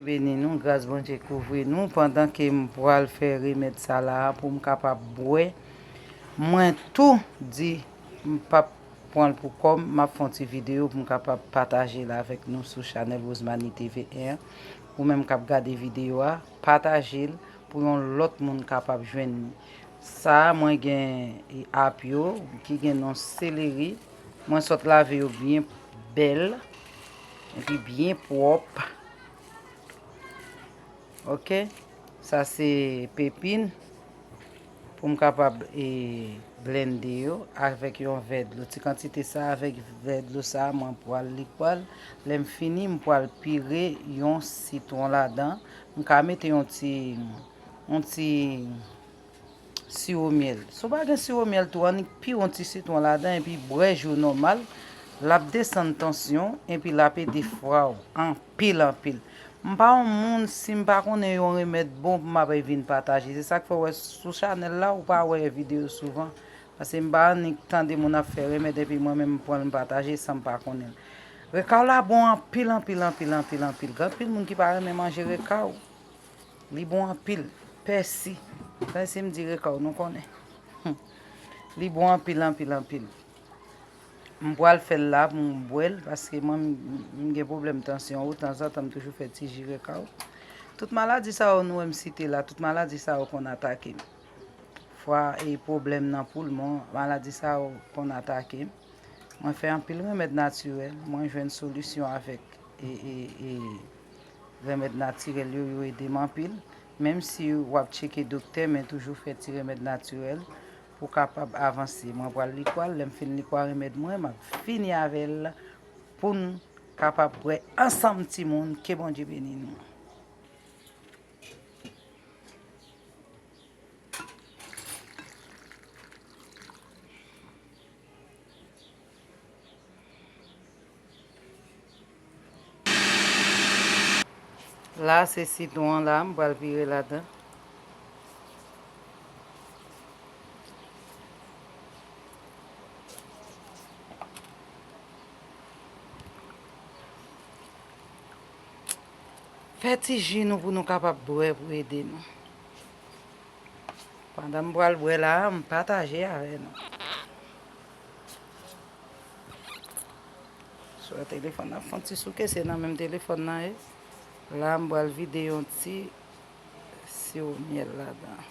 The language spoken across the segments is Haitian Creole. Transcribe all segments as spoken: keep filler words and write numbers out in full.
Beni nou, gras Bondye kouvri nou. Pandan ke m pral fè remèd sa la pou m kapab bwè, mwen tou di m p ap pran l pou kò m, m ap fè yon ti videyo pou m kapab pataje l avèk nou sou chanèl Rosemary T V en. Ou menm k ap gade videyo a, pataje l pou yon lòt moun kapab jwenn li. Sa a, mwen gen e, apyo ki gen non seleri. Mwen sot lave yo byen bèl epi byen pwòp. Ok, sa se pepin pou m kapab e, blende yo avèk yon vè dlo. Ti kantite sa avèk vè dlo sa mwen pral li pral. Lè m fini, m pral pire yon sitwon ladan. M ka mete yon ti, yon ti siwo myèl. Si w pa gen siwo myèl tou, annik pire yon ti sitwon ladan epi bwè ji w nòmal. L ap desann tansyon epi l ap ede fwa w anpil, anpil. M pa yon moun, si m pa konnen yon remèd bon pou m ap vin pataje. Se sa k fè w wè sou chanèl la, ou pa wè videyo souvan. Paske m pa annik tande moun ap fè remèd epi mwen menm m pran l m pataje san m pa konnen l. Rekaw la bon anpil, anpil, anpil, anpil, anpil. Gen anpil moun ki pa renmen manje rekaw. Li bon anpil. Pèsi. Pèsi m di rekaw, nou konnen. Li bon anpil, anpil, anpil. M pral fè l la pou m bwè l, paske mwen m, m gen pwoblèm tansyon. Ou tanzantan m toujou fè ti ji rekaw. Tout maladi sa yo nou wè m site la, tout maladi sa yo konn atake m. Fwa e pwoblèm nan poulmon, maladi sa yo konn atake m. Mwen fè anpil remèd natirèl, mwen jwenn solisyon avèk e, e, e, remèd natirèl yo, yo ede m anpil. Menm si w ap tcheke doktè, men toujou fè ti remèd natirèl pou w kapab avanse. Mwen pral likwa l, lè m fin likwa remèd mwen, m ap fini avè l pou n kapab bwè ansanm timoun. Ke Bondye beni nou. La se sitwon an la, m pral vire ladan. Fè ti ji nou pou nou kapab bwè pou ede nou. Pandan m pral bwè la, m pataje avè nou. Sou telefòn nan, fè yon ti souke, se nan menm telefòn nan ye. La, m pral vide yon ti siwo myèl ladan.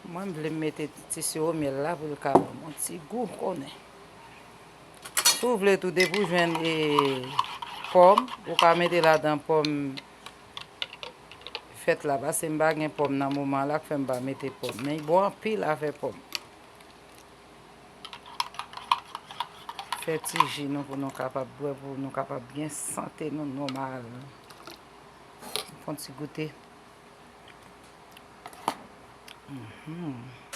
Mwen, m vle m mete ti siwo myèl la pou l ka ban m yon ti gou, konnen. Si w vle tou, depi w jwenn e, pòm, ou ka mete ladan pòm fèt la, paske m pa gen pòm nan moman la, k fè m pa mete pòm. Men l bon anpil avè pòm. Fè ti ji nou pou nou kapab bwè, pou nou kapab gen sante nou nòmal. Fè yon ti goute. Mhm.